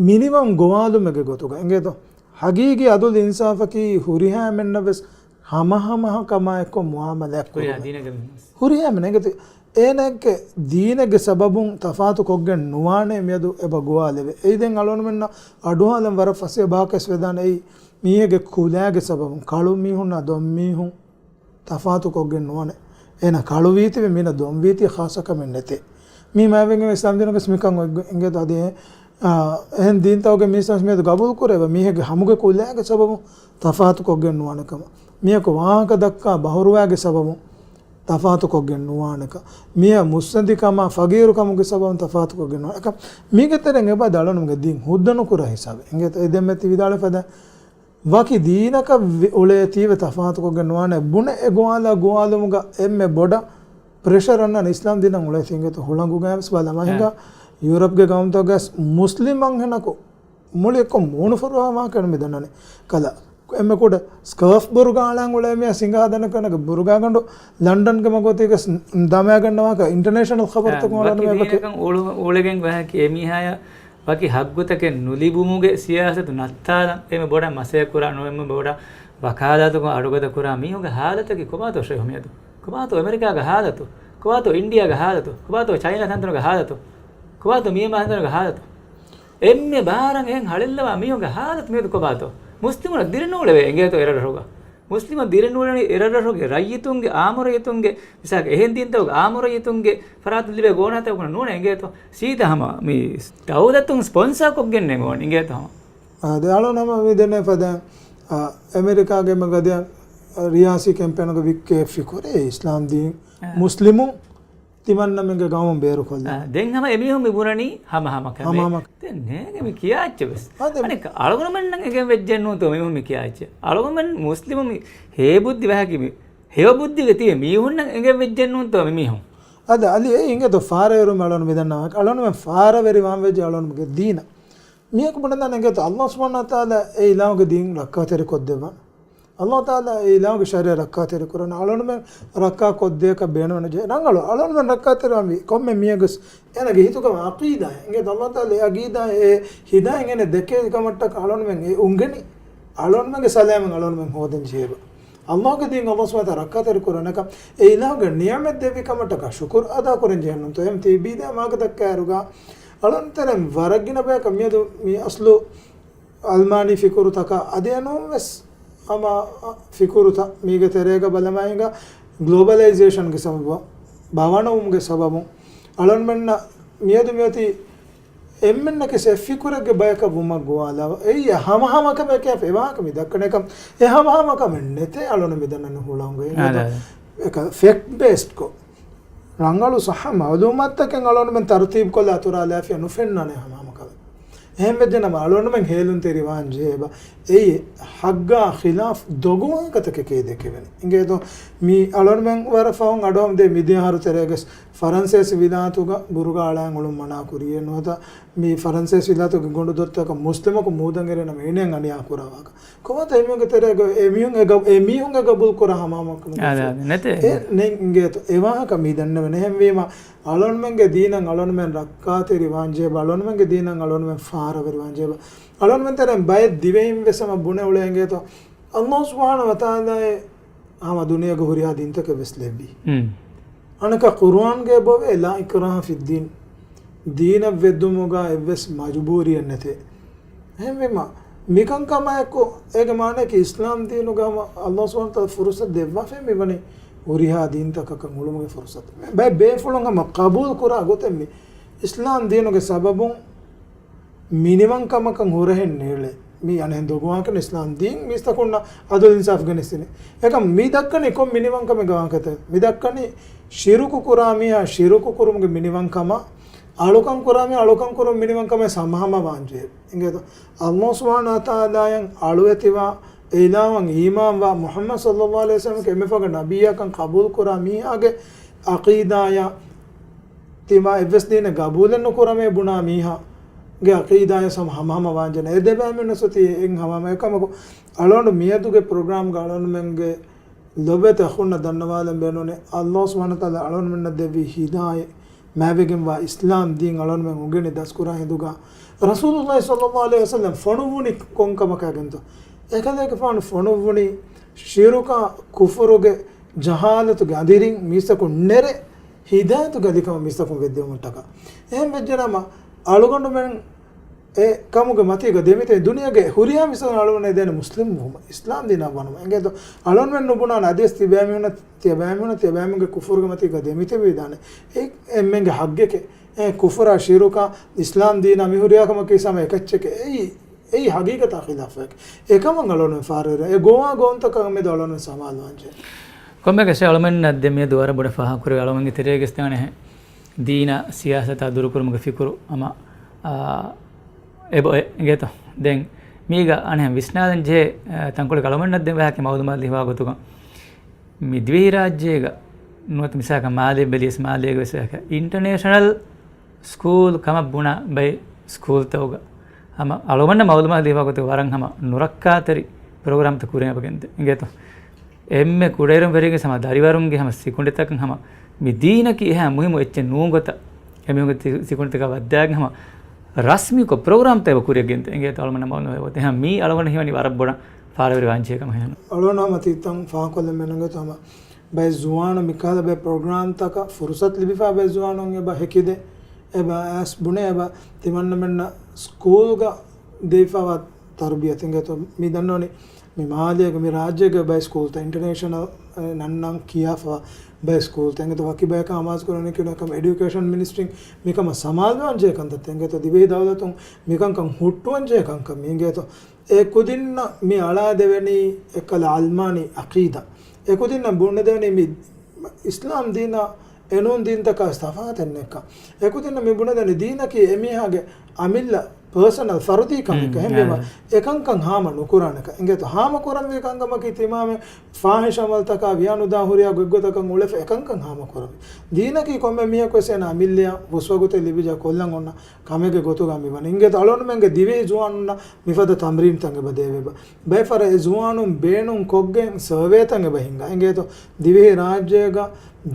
މިނިވަން ގޮވާލުމެއްގެ ގޮތުގަ. އިނގޭތޯ؟ ހަގީގީ އަދުލު އިންސާފަކީ ހުރިހާ އެންމެންނަށް ވެސް ހަމަހަމަހަ ކަމާ އެއްކޮށް މުއާމަލާތް ކުރުމެއް. ހުރިހާ ދީނެއްގެ މީހުން ވެސް. ހުރިހާ އެނގޭތޯ، އޭނާގެ ދީނެއްގެ ސަބަބުން ތަފާތު ކޮށްގެން ނުވާނޭ މިއަދު އެބަ ގޮވާލެވޭ. އެއީ ދެން އަޅުންމެންނަށް އަޑުއަހާލަން ވަރަށް ފަސޭހަ ބަހަކަށް ވެދާނެ. އެއީ މީހެއްގެ ކުލައިގެ ސަބަބުން ކަޅު މީހުންނާ ދޮން މީހުން ތަފާތު ކޮށްގެން ނުވާނެ. އޭނާ ކަޅު ވީތީވެ މީނަ ދޮން ވީތީ ޚާއްޞަ ކަމެއް ނެތޭ. މީ މާތްވެގެން އިސްލާމް ދީނުގަސް މިކަން އޮތް އިނގޭތޯ އަދި އެ، އާ، އެހެން ދީންތަކުގެ މީސްތަކުން މިއަދު ގަބޫލު ކުރެވޭ މީހެއްގެ ހަމުގެ ކުލައިގެ ސަބަބުން ތަފާތު ކޮށްގެން ނުވާނެ ކަމަށް. މީހަކު ވާހަކަ ދައްކާ ބަހުރުވާގެ ސަބަބުން ތަފާތު ކޮށްގެން ނުވާނެކަ. މީހާ މުއްސަނދިކަމާ ފަގީރުކަމުގެ ސަބަބުން ތަފާތު ކޮށްގެން ނުވާނެކަ. މީގެ ތެރެއިން އެބަ އަޅުންމެންގެ ދީން ހުއްދަ ނުކުރާ ހިސާބެއް. އިނގޭތޯ އެ ދެންމެ ތި ވިދާޅުވި ފަދަ ވަކި ދީނަކަށް ވި-، އުޅޭތީވެ ތަފާތުކޮށްގެން ނުވާނެ ބުނެ އެ ގޮވާލާ ގޮވާލުމުގަ އެންމެ ބޮޑަށް ޕްރެޝަރ އަންނަން އިސްލާމް ދީނަށް އުޅޭތީ އިނގޭތޯ ހުޅަނގުގައި ވެސް ބަލަމާ ހިނގާ ޔޫރަޕްގެ ގައުމުތަކުގަސް މުސްލިމް އަންހެނަކު މުޅި އެއްކޮށް މޫނު ފޮރުވާ ވާހަކަ މި ދަންނަނީ. ކަލަ އެންމެ ކުޑަ ސްކާފް ބުރުގާ އަޅާން އުޅޭ މީހާ ސިނގާ ހަދަނަކަން ބުރުގާގަނޑު ލަންޑަންގެ މަގު އޮތީގަސް ދަމައިގަންނަވާކަށް އިންޓަރނޭޝަނަލް ޚަބަރުތަކުން އަޅާން ވަކި މި އެބަކެ. ދީނަކަށް އުޅު-، އުޅެގެން ވަހަކި އެމީހާޔަށް ވަކި ހައްގުތަކެއް ނުލިބުމުގެ ސިޔާސަތު ނައްތާލަން އެންމެ ބޮޑަށް މަސައްކަތް ކުރާ، ނު އެންމެ ބޮޑަށް ވަކާލާތުކޮށް އަޑުގަދަ ކުރާ މީހުންގެ ހާލަތަކީ ކޮބާތޯ ޝައިހު މިއަދު؟ ކޮބާތޯ އެމެރިކާގެ ހާލަތު؟ ކޮބާތޯ އިންޑިއާގެ ހާލަތު؟ ކޮބާތޯ ޗައިނާ ތަންތަނުގެ ހާލަތު؟ ކޮބާތޯ މިޔަންމާ ތަންތަނުގެ ހާލަތު؟ އެންމެ ބާރަށް އެހެން ހަޅެއްލަވާ މީހުންގެ ހާލަތު މިއަދު ކޮބާތޯ؟ މުސްލިމުން ދިރިނޫޅެވޭ އިނގޭތޯ އެރަށްރަށުގަ؟ މުސްލިމުން ދިރިނޫޅެނީ އެރަށްރަށުގެ ރައްޔިތުންގެ، އާއްމު ރައްޔިތުންގެ، މިސާލަކަށް އެހެން ދީންތަކުގެ އާއްމު ރައްޔިތުންގެ ފަރާތުން ލިބޭ ގޯނާތަކުން ނޫނޭ އިނގޭތޯ؟ ސީދާ ހަމަ މި ދައުލަތުން ސްޕޮންސާ ކޮށްގެން ނެގޯން އިނގޭތޯ ހަމަ. އާ، ދެ އަޅުން ހަމަ މި ދެންނެ ފަދަ، އާ، އެމެރިކާގެ މަގަދިޔަ ރިޔާސީ ކެމްޕޭނުގެ ވިއްކޭ ފިކުރޭ އިސްލާމް ދީން، އާ. މުސްލިމު ތިމަންނަމެންގެ ގައުމު ބޭރުކޮށްލާ. އާ، ދެން ހަމަ އެމީހުން މި ބުނަނީ ހަމަ ހަމަ ކަމެއް. ހަމަ ހަމަ. ދެން ނޭނގެ މި ކިޔާ އެއްޗެއް ވެސް. އާ، ދެން އަނެއްކާ އަޅުގަނޑުމެންނަށް އެނގެން ވެއްޖެއްނޫންތޯ މީހުން މި ކިޔާ އެއްޗެއް. އަޅުގަނޑުމެން މުސްލިމު މި ހޭ ބުއްދި ވަހަކި މި ހެޔޮ ބުއްދިގަ ތިބެ މީހުންނަށް އެނގެން ވެއްޖެއްނޫންތޯ މި މީހުން. އަދި އަލި އެ އިނގޭތޯ ފާރަވެރިވުމަށް އަޅުން މިދަންނަވާ. އަޅުންމެން ފާރަވެރިވާން ވެއްޖެ އަޅުންގެ ދީނަށް. މީހަކު ބުނެދާނެ އިނގޭތޯ އަﷲ ސުބްޙާނަހޫ ވަތަޢާލާ އެ އިލާހުގެ ދީން ރައްކާތެރި ކޮށްދެއްވާނެ. އަﷲ ތަޢާލާ އެ އިލާހުގެ ޝަރީޢަތް ރައްކާތެރި ކުރަން އަޅުންމެން ރައްކާ ކޮށްދޭކަށް ބޭނުމެއް ނުޖެހޭ. ރަނގަޅު އަޅުންމެން ރައްކާތެރިވާންވީ ކޮންމެ މީހަކުވެސް އޭނަގެ ހިތުގަ އަޤީދާ އިނގޭތޯ އަﷲ ތަޢާލާ އެ އަޤީދާ އެ ހިދާޔަތް އޭނަ ދެއްކޭ ކަމަށްޓަކައި އަޅުންމެން އެ އުނގެނި. އަޅުންމެންގެ ސަލާމަތް އަޅުންމެން ހޯދަން ޖެހޭ. އަﷲގެ ދީން އަﷲ ސުބްޙާނަހޫ ވަތަޢާލާ ރައްކާތެރި ކުރަން އެކަމް އެ އިލާހުގެ ނިޢުމަތް ދެއްވި ކަމަށްޓަކައި ޝުކުރު އަދާ ކުރަން ޖެހެންނުންތޯ؟ އެހެން ތިބީދާ މާކަ ދައްކާއިރުގަ އަޅުންތެރެން ވަރަށް ގިނަ ބަޔަކަށް މިއަދު މި އަސްލު އަލްމާނީ ފިކުރުތަކާ އަދި އެނޫން ވެސް ހަމަ ފިކުރުތައް މީގެ ތެރޭގަ ބަލަމާއިގަ ގްލޯބަލައިޒޭޝަންގެ ސަބަބުން، ބަވަނަވުމުގެ ސަބަބުން އަޅުންމެންނަށް މިއަދު މިއޮތީ އެންމެންނަކީ އެއް ފިކުރެއްގެ ބަޔަކަށް ވުމަށް ގޮވާލާ. އެއީ ހަމަ ހަމަ ކަމެއް ކިޔާފަ އެ ވާހަކަ މި ދައްކަނީ ކަމެއް. އެ ހަމަ ހަމަ ކަމެއް ނެތޭ އަޅުން މި ދަންނަން ހުޅަނގު. އާ، އާ. އެކަ ފެކްޓް ބޭސްޑް ކޮށް ރަނގަޅު ސައްހަ މައުލޫމާތުތަކެއް އަޅުންމެން ތަރުތީބުކޮށްލާ އަތުރާލާފިޔާ ނުފެންނާނެ ހަމަހަމަކަމެއް. އެހެންވެއްޖެނަމަ އަޅުންމެން ހޭލުންތެރިވާން ޖެހޭ އެއީ ޙައްޤާ ޚިލާފް ދޮގުވާހަކަތަކެކޭ ދެކެވެނީ. އިނގޭތޯ މީ އަޅުންމެން ވަރަށް ފަހުން އަޑުއަހަމުދޭ މިދިޔަ އަހަރު ތެރޭގަސް ފަރަންސޭސި ވިލާތުގަ ބުރުގާ އަޅާން އުޅުން މަނާ ކުރިޔޭ ނުވަތަ މީ ފަރަންސޭސި ވިލާތުގެ ގޮނޑުދޮށްތަކަށް މުސްލިމަކު މޫދަން އެރޭނަމަ އޭނައަށް އަނިޔާ ކުރާ ވާހަކަ. ކޮބާތޯ އެމީހުންގެ ތެރޭގަ އެމީހުން އެ ގަ-، އެމީހުން އެ ގަބޫލު ކުރާ ހަމަހަމަކަމެއް އާ، ނެތޭ. އެ ނެތް އިނގޭތޯ އެ ވާހަކަ މި ދަންނަވަން. އެހެންވީމަ އަޅުންމެންގެ ދީނަށް އަޅުންމެން ރައްކާތެރިވާން ޖެހޭ، އަޅުންމެންގެ ދީނަށް އަޅުންމެން ފާރަވެރިވާން ޖެހޭ. އަޅުންމެން ތެރެއިން ބައެއް ދިވެހިން ވެސް ހަމަ ބުނެ އުޅޭ އިނގޭތޯ އަﷲ ސުބްޙާނަހޫ ވަތަޢާލާ ހަމަ ދުނިޔޭގެ ހުރިހާ ދީންތަކެއް ވެސް ލެއްވީ. އަނެކާ ޤުރުއާންގައި ބޮވޭ، لا إكراه في الدين. ދީނަށް ވެއްދުމުގަ އެއްވެސް މަޖުބޫރިއެއް ނެތޭ. އެހެންވީމަ، މިކަންކަމާއެކު، އޭގެ މާނައަކީ އިސްލާމް ދީނުގަ ހަމަ އަﷲ ސުބްޙާނަހޫ ވަތަޢާލާ ފުރުޞަތު ދެއްވާފައި މިވަނީ ހުރިހާ ދީންތަކަކަށް އުޅުމުގެ ފުރުޞަތު. ބައެއް ބޭފުޅުން ހަމަ ޤަބޫލު ކުރާ ގޮތެއް މި އިސްލާމް ދީނުގެ ސަބަބުން މިނިވަންކަމަކަށް ހުރަހެއް ނޭޅޭ. މީ އަނެއް ދޮގުވާކަން އިސްލާމް ދީން މީސްތަކުންނަށް އަދުލު އިންސާފް ގެނެސްދިނީ. އެކަމް މި ދައްކަނީ ކޮން މިނިވަންކަމެއްގެ ވާހަކަތައް؟ މި ދައްކަނީ ޝިރުކު ކުރާ މީހާ ޝިރުކު ކުރުމުގެ މިނިވަންކަމާ، އަޅުކަން ކުރާ މީހާ އަޅުކަން ކުރުމުގެ މިނިވަންކަމާ ހަމަހަމަވާން ޖެހޭ. އިނގޭތޯ؟ އަﷲ ސުބްޙާނަހޫ ވަތަޢާލާއަށް އަޅުވެތިވާ އެ އިލާހަށް އީމާންވާ މުޙައްމަދު ޞައްލައްލާހު ޢަލައިހި ވަސައްލަމަކީ އެންމެ ފަހުގެ ނަބިއްޔާކަން ޤަބޫލު ކުރާ މީހާގެ ޢަޤީދާޔާ ތިމާ އެއްވެސް ދީނެއް ގަބޫލެއް ނުކުރަމޭ ބުނާ މީހާގެ ޢަޤީދާޔަށް ހަމަ ހަމަހަމަ ވާންޖެހޭ. އެ ދެބައިމީހުން އެއް ހަމަހަމަ. އެކަމަކު އަޅުގަނޑު މިއަދުގެ ޕްރޮގްރާމްގަ އަޅުގަނޑުމެންގެ ލޮބުވެތި އަޚުންނަށް ދަންނަވާލަން ބޭނުންވަނީ އަﷲ ސުބްޙާނަހޫ ވަތަޢާލާ އަޅުގަނޑުމެންނަށް ދެއްވި ހިދާޔަތް މާތްވެގެންވާ އިސްލާމް ދީން އަޅުގަނޑުމެން އުނގެނި ދަސްކުރާ ހިނދުގަ ރަސޫލުﷲ ޞައްލައްލާހު ޢަލައިހި ވަސައްލަމް ފޮނުއްވުނީ ކޮންކަމަކާގެންތޯ؟ އެކަލޭގެފާނު ފޮނުއްވުނީ ޝިރުކާ ކުފުރުގެ ޖަހާލަތުގެ އަނދިރިން މީސްތަކުން ނެރެ ހިދާޔަތުގެ އަލިކަމަށް މީސްތަކުން ވެއްދެވުމަށްޓަކާ. އެހެން ވެއްޖެނަމަ އަޅުގަނޑުމެން އެ ކަމުގެ މަތީގަ ދެމިތެ ދުނިޔޭގެ ހުރިހާ މީސްތަކުން އަޅުގަނޑު ދޭނެ މުސްލިމް ވުމަށް، އިސްލާމް ދީނަށް ވަނުމަށް. އެނގޭތޯ؟ އަޅުގަނޑުމެން ނުބުނާނެ އަދިވެސް ތިބޭމީހުންނަށް، ތިޔަބޭމީހުންނަށް ތިޔަބޭމީހުންގެ ކުފުރުގެ މަތީގަ ދެމިތެވިދާނެ. އެ އެންމެންގެ ހައްގެކޭ. އެ ކުފުރާ ޝިރުކާ އިސްލާމް ދީނާ މި ހުރިހާ ކަމަކީ ސަމަ އެކައްޗެކޭ. އެއީ، އެއީ ހަގީގަތާ ޚިލާފަކީ. އެކަމަށް އަޅުގަނޑުމެން ފާރުވެރި. އެ ގޮވާ ގޮވުންތަކާ މެދު އަޅުގަނޑުމެން ސަމާލުވާންޖެހޭ. ކޮންމެއަކަސް އަޅުމެންނަށް ދެ މިއަދު ވަރަށް ބޮޑަށް ފާހަގަކުރެވޭ އަޅުމެންގެ ތެރޭގަސް ދާނެ ދީނާ ސިޔާސަތާ ދުރުކުރުމުގެ ފިކުރު ހަމަ، އާ، އެބަ އެ އިނގޭތޯ. ދެން މީގަ އަނެއް ވިސްނާލަން ޖެހޭ، އާ، ތަންކޮޅެއް އަޅުމެންނަށް ދެން ވާހަކަ މައުލޫމާތު ލިބިވާ ގޮތުގަ މި ދިވެހިރާއްޖޭގަ ނުވަތަ މިސާލަކަށް މާލޭ ބެލިޔަސް މާލޭގަ ވެސް ވާހަކަ އިންޓަރނޭޝަނަލް ސްކޫލް ކަމަށް ބުނާ ބައެއް ސްކޫލްތަކުގަ ހަމަ އަޅުގަނޑަށް މައުލޫމާތު ލިބިވާ ގޮތުގަ ވަރަށް ހަމަ ނުރައްކާތެރި ޕްރޮގްރާމްތައް ކުރިއަށް އެބަ ގެންދޭ. އިނގޭތޯ؟ އެންމެ ކުޑައިރުން ވެރިގެން ހަމަ ދަރިވަރުންގެ ހަމަ ސިކުނޑިތަކަށް ހަމަ މި ދީނަކީ އެހާ މުހިއްމު އެއްޗެއް ނޫން ގޮތަށް އެމީހުންގެ ތި-، ސިކުނޑިތަކާ ވައްދާގެން ހަމަ ރަސްމީކޮށް ޕްރޮގްރާމްތައް އެބަ ކުރިއަށް ގެންދޭ. އިނގޭތޯ؟ އަޅުމެންނަށް މައުލޫމާތު އޮތީ. އެހާ މީ އަޅުގަނޑަށް ހީވަނީ ވަރަށް ބޮޑަށް ފާރަވެރިވާންޖެހޭ ކަމަށް ހެން. އަޅުގަނޑު ހަމަ ތިއްތަން ފާހަގަކޮށްލަން މެނުންގެ ހަމަ ބައެއް ޒުވާނުން މިކަހަލަ ބައެއް ޕްރޮގްރާމްތަކަށް ފުރުސަތު ލިބިފަ ބައެއް ޒުވާނުން އެބަ ހެކިދޭ. އެބަ އައިސް ބުނޭ އެބަ ތިމަންނަމެންނަށް ސްކޫލްގަ ދެވިފަވާ ތަރުބިޔަތު. އިނގޭތޯ؟ މި ދަންނަވަނީ މި މާލޭގެ މި ރާއްޖޭގެ ބައެއް ސްކޫލްތައް އިންޓަރނޭޝަނަލް ނަންނަން ކިޔާފަވާ ބައެއް ސްކޫލްތައް. އިނގޭތޯ؟ ވަކި ބަޔަކަށް އަމާޒުކުރަނީ ކިޔުނަކަމަ އެޑިއުކޭޝަން މިނިސްޓްރީން މިކަމަށް ސަމާލުވާންޖެހޭ ކަންތައްތައް. އިނގޭތޯ؟ ދިވެހި ދައުލަތުން މިކަންކަން ހުއްޓުވަންޖެހޭ ކަންކަން މި. އިނގޭތޯ؟ އެ ކުދިންނަށް މި އަޅާދެވެނީ އެއްކަލަ އަލްމާނީ އަޤީދާ. އެ ކުދިންނަށް ބުނެދެވެނީ މި އިސްލާމް ދީނާ އެނޫން ދީންތަކާ ތަފާތެއް ނެތްކަން. އެ ކުދިންނަށް މި ބުނެދެވެނީ ދީނަކީ އެމީހާގެ އަމިއްލަ ޕާސަނަލް ފަރުދީ ކަމެއްކަން. ހެންވީމަ އެކަންކަން ހާމަ ނުކުރާނެކަން. އިނގޭތޯ؟ ހާމަ ކުރަންވީ ކަންކަމަކީ ތިމާމެން ފާހިޝް އަމަލްތަކާ ވިޔާނުދާ ހުރިހާ ގޮތްގޮތަކަށް އުޅެފަ އެކަންކަން ހާމަ ކުރަންވީ. ދީނަކީ ކޮންމެ މީހަކުވެސް އޭނަ އަމިއްލަޔަށް ހުސްވަގުތެއް ލިބިޖަ ކޮށްލަން އޮންނަ ކަމެއްގެ ގޮތުގަ މިވަނީ. އިނގޭތޯ؟ އަޅުގަނޑުމެންގެ ދިވެހި ޒުވާނުންނަށް މިފަދަ ތަމްރީންތައް އެބަ ދޭވޭ އެބަ. ބައެއް ފަހަރަށް އެ ޒުވާނުން ބޭނުން ކޮށްގެން ސަރވޭތައް އެބަ ހިންގާ. އިނގޭތޯ؟ ދިވެހި ރާއްޖޭގަ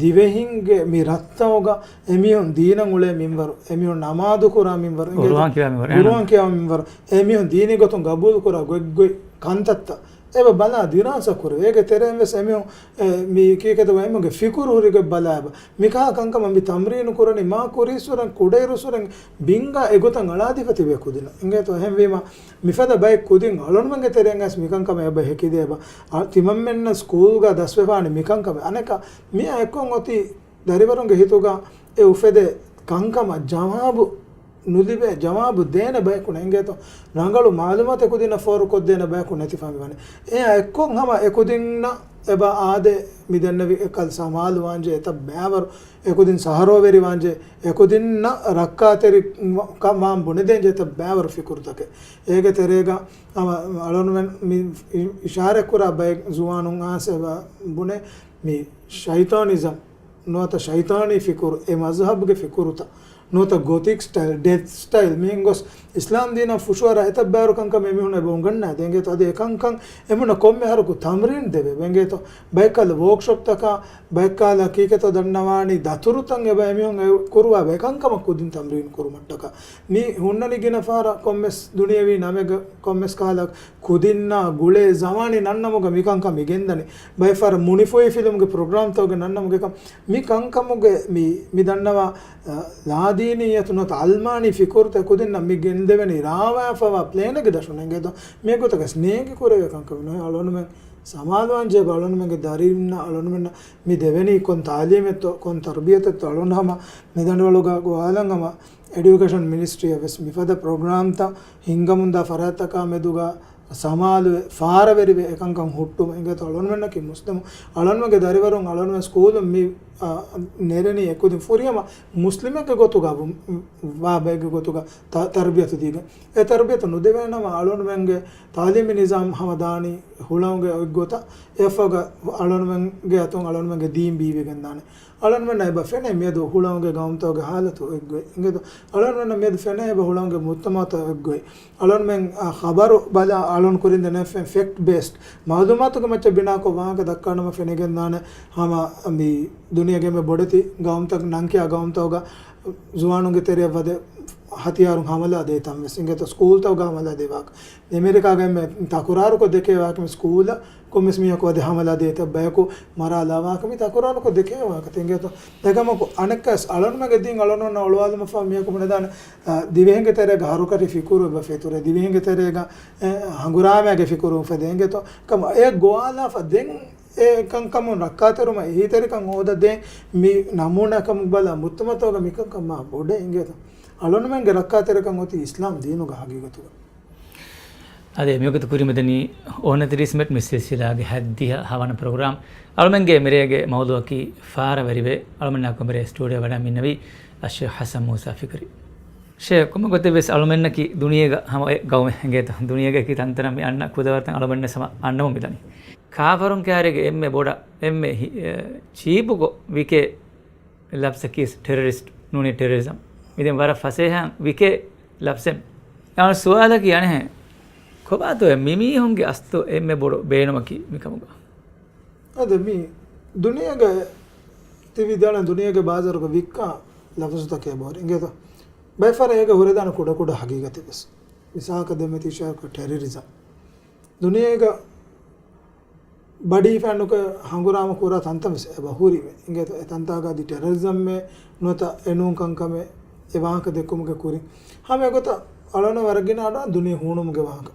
ދިވެހިންގެ މި ރަށްތައުގަ އެމީހުން ދީނަށް އުޅޭ މިންވަރު، އެމީހުން ނަމާދު ކުރާ މިންވަރު، އިނގޭތޯ؟ ޤުރުއާން ކިޔާ މިންވަރު، އެހެން. ޤުރުއާން ކިޔާ މިންވަރު، އެމީހުން ދީނީ ގޮތުން ގަބޫލު ކުރާ ގޮތްގޮތް ކަންތައްތައް އެބަ ބަލާ ދިރާސާ ކުރެވޭ. އޭގެ ތެރެއިން ވެސް އެމީހުން، އެ، މި ކީކޭތޯ އެމީހުންގެ ފިކުރު ހުރި ގޮތް ބަލާ އެބަ. މިކަހަލަ ކަންކަމަށް މި ތަމްރީނު ކުރަނީ މާ ކުރީއްސުރެން، ކުޑައިރުއްސުރެން ބިންގާ އެގޮތަށް އަޅާދީފަ ތިބޭ ކުދިންނަށް. އިނގޭތޯ؟ އެހެންވީމަ މިފަދަ ބައެއް ކުދިން އަޅުންމެންގެ ތެރެއިން އައިސް މިކަންކަމަށް އެބަ ހެކިދޭ އެބަ. އަ، ތިމަންމެންނަށް ސްކޫލްގަ ދަސްވެފާނެ މިކަންކަމެއް. އަނެކާ މިއާ އެއްކޮށް އޮތީ ދަރިވަރުންގެ ހިތުގަ އެ އުފެދޭ ކަންކަމަށް ޖަވާބު ނުލިބޭ، ޖަވާބު ދޭނެ ބަޔަކު ނޭނގޭތޯ. ރަނގަޅު މައުލޫމާތެއް ކުދިންނަށް ފޯރުކޮށްދޭނެ ބަޔަކު ނެތިފަ މިވަނީ. އެއާ އެއްކޮށް ހަމަ އެކުދިންނަށް އެބަ އާދޭ މި ދެންނެވި އެކަލް ސަމާލުވާންޖެހޭ އެތައް ބައިވަރު، އެކުދިން ސަހަރޯވެރިވާންޖެހޭ، އެކުދިންނަށް ރައްކާތެރި ވާން ބުނެދޭންޖެހޭ އެތައް ބައިވަރު ފިކުރުތަކެއް. އޭގެ ތެރޭގަ ހަމަ އަޅުންމެން މި އި-، އިޝާރަތްކުރާ ބައެއް ޒުވާނުން އާސެބަ ބުނެ މި ޝައިޠާނިޒަމް ނުވަތަ ޝައިޠާނީ ފިކުރު، އެ މަޒްހަބުގެ ފިކުރުތައް ނުވަތަ ގޮތިކް ސްޓައިލް، ޑެތް ސްޓައިލް، މިހެން ގޮސް އިސްލާމް ދީނަށް ފުށުއަރާ އެތައް ބައިވަރު ކަންކަން އެމީހުން އެބަ އުނގަންނާދޭ. އިނގޭތޯ؟ އަދި އެކަންކަން އެމީހުންނަށް ކޮންމެ އަހަރަކު ތަމްރީން ދެވޭ. އިނގޭތޯ؟ ބައެއްކަލަ ވޯކްޝޮޕްތަކާ، ބައެއްކަލަ ކީކޭތޯ ދަންނަވާނީ ދަތުރުތައް އެބަ އެމީހުން އެ ކުރުވާ އެކަންކަމަށް ކުދިން ތަމްރީން ކުރުމަށްޓަކާ. މި ހުންނަނީ ގިނަ ފަހަރަށް ކޮންމެސް ދުނިޔެވީ ނަމެއްގަ ކޮންމެސް ކަހަލަ ކުދިންނާ ގުޅޭ ޒަމާނީ ނަންނަމުގަ މިކަންކަން މި ގެންދަނީ. ބައެއް ފަހަރަށް މުނިފޮހި ފިލުމުގެ ޕްރޮގްރާމްތަކުގެ ނަންނަމުގެ ކަން، މި ކަންކަމުގެ މި، މި ދަންނަވާ، އަ، ލާދީނިއްޔަތު ނުވަތަ އަލްމާނީ ފިކުރުތައް ކުދިންނަށް މި ގެންދެވެނީ ރާވާފަވާ ޕްލޭނެއްގެ ދަށުން. އިނގޭތޯ؟ މި ގޮތަކަސް ނޭނގި ކުރެވޭ ކަންކަމެއް ނޫން. އަޅުނުމެން ސަމާލުވާން ޖެހޭ އަޅުނުމެންގެ ދަރިންނަށް އަޅުނުމެންނަށް މި ދެވެނީ ކޮން ތާލީމެއްތޯ، ކޮން ތަރުބިޔަތެއްތޯ އަޅުން ހަމަ މި ދަނޑިވަޅުގަ ގޮވާލަން ހަމަ އެޑިއުކޭޝަން މިނިސްޓްރީއަށް ވެސް މިފަދަ ޕްރޮގްރާމްތައް ހިންގަމުންދާ ފަރާތްތަކާ މެދުގަ ސަމާލުވެ، ފާރަވެރިވެ އެކަންކަން ހުއްޓުމަށް. އިނގޭތޯ؟ އަޅުންމެންނަކީ މުސްލިމު، އަޅުންމެންގެ ދަރިވަރުން އަޅުންމެން ސްކޫލުން މި، އަ، ނެރެނީ އެކުދިން ފުރިހަމަ މުސްލިމެއްގެ ގޮތުގަ ވު-، ވާ ބައެއްގެ ގޮތުގަ ތަ-، ތަރުބިޔަތު ދީގެން. އެ ތަރުބިޔަތު ނުދެވޭނަމަ އަޅުންމެންގެ ތާލީމީ ނިޒާމް ހަމަ ދާނީ ހުޅަނގުގެ އޮތްގޮތަށް. އެއަށްފަހުގަ އަޅުންމެންގެ އަތުން އަޅުންމެންގެ ދީން ބީވިގެން ދާނެ. އަޅުންމެންނަށް އެބަ ފެނޭ މިއަދު ހުޅަނގުގެ ގައުމުތަކުގެ ހާލަތު އޮތްގޮތް. އިނގޭތޯ؟ އަޅުންމެންނަށް މިއަދު ފެނޭ އެބަ ހުޅަނގުގެ މުޖްތަމަޢުތައް އޮތްގޮތް. އަޅުންމެން، އާ، ޚަބަރު ބަލާ އަޅުން ކުރިން ދެނެފެން ފެކްޓް ބޭސްޑް މައުލޫމާތުގެ މައްޗަށް ބިނާކޮށް ވާހަކަ ދައްކާނަމަ ފެނިގެންދާނެ ހަމަ މި ދުނިޔޭގެ އެންމެ ބޮޑެތި ގައުމުތަކު، ނަންކިޔާ ގައުމުތަކުގަ ޒުވާނުންގެ ތެރެއަށް ވަދެ ހަތިޔާރުން ހަމަލާ ދޭތަން ވެސް. އިނގޭތޯ؟ ސްކޫލްތަކުގަ ހަމަލާ ދޭ ވާހަކަ. އެމެރިކާގައި މެ ތަކުރާރުކޮށް ދެކޭ ވާހަކަ މި ސްކޫލަށް ކޮންމެސް މީހަކު ވަދެ ހަމަލާ ދޭތަ ބަޔަކު މަރާލާ ވާހަކަ މި ތަކުރާރުކޮށް ދެކޭ ވާހަކަ. އިނގޭތޯ؟ އެކަމަކު އަނެއްކާސް އަޅުންމެންގެ ދީން އަޅުންނަށް އޮޅުވާލުމަށްފަހު މީހަކު ބުނެދާނެ، އަ، ދިވެހިންގެ ތެރޭގަ ހަރުކަށި ފިކުރު އެބަ ފެތުރޭ، ދިވެހިންގެ ތެރޭގަ، އެ، ހަނގުރާމައިގެ ފިކުރު އުފެދޭ. އިނގޭތޯ؟ ކަމަށް އެ ގޮވާލާފަ ދެން އެ ކަންކަމުން ރައްކާތެރުމަށް އެހީތެރިކަން ހޯދަދޭން މި ނަމޫނާކަމުގަ ބަލާ މުޖްތަމަޢުތަކުގަ މިކަންކަން މާ ބޮޑޭ. އިނގޭތޯ؟ އަޅުންމެންގެ ރައްކާތެރިކަން އޮތީ އިސްލާމް ދީނުގަ ހަގީގަތުގަ. އަދި މިވަގުތު ކުރިމަދަނީ އޮނަތިރީސް މިނެޓް މި ސިލްސިލާގެ ހައްދިހަ ހަވަނަ ޕްރޮގްރާމް. އަޅުމެންގެ މިރޭގެ މައުޟޫޢަކީ ފާރަވެރިވެ، އަޅުމެންނާ ކުރިމަރޭ ސްޓޫޑިއޯ ވަޑައިގެންނެވީ އައްޝޭޚް ޙަސަން މޫސާ ފިކުރީ. ޝޭޚް، ކޮންމެ ގޮތެއްވެސް އަޅުމެންނަކީ ދުނިޔޭގަ ހަމަ އެއް ގައުމެއް އިނގޭތޯ؟ ދުނިޔޭގަ އެކި ތަންތަނަށް މި އަންނަ ކުދަވަރުތައް އަޅުމެންނަށް ހަމަ އަންނަމުން މިދަނީ. ކާފަރުން ކައިރީގެ އެންމެ ބޮޑަށް، އެންމެ ހި-، އެ، ޗީޕުކޮށް ވިކޭ ލަފްޒަކީ ޓެރަރިސްޓް ނޫނީ ޓެރަރިޒަމް. މިދެން ވަރަށް ފަސޭހައިން ވިކޭ ލަފްޒެއް. އަޅު ސުވާލަކީ އަނެއްހެން. ކޮބާތޯއޭ މިމީހުންގެ އަސްލު އެންމެ ބޮޑު ބޭނުމަކީ މިކަމުގަ؟ އަދި މި ދުނިޔޭގަ ތި ވިދާޅުވި ދުނިޔޭގެ ބާޒާރުގަ ވިއްކާ ލަފުޒުތަކޭ ބޯރި އިނގޭތޯ. ބައެއް ފަހަރަށް އޭގަ ހުރެދާނެ ކުޑަކުޑަ ހަގީގަތެއް ވެސް. މިސާލަކަށް ދެން މިތި އިޝާރާތް ކުރި ޓެރަރިޒަމް. ދުނިޔޭގަ ބަޑީފައިނުގެ ހަނގުރާމަ ކުރާ ތަންތަން ވެސް އެބަ ހުރީމޭ. އިނގޭތޯ އެ ތަންތާގަ އަދި ޓެރަރިޒަމްއޭ ނުވަތަ އެނޫން ކަންކަމޭ އެ ވާހަކަ ދެއްކުމުގެ ކުރިން. ހަމަ އެގޮތަށް އަޅުގަނޑަށް ވަރަށް ގިނަ އަޑު ދުނިޔެ ހޫނުމުގެ ވާހަކަ،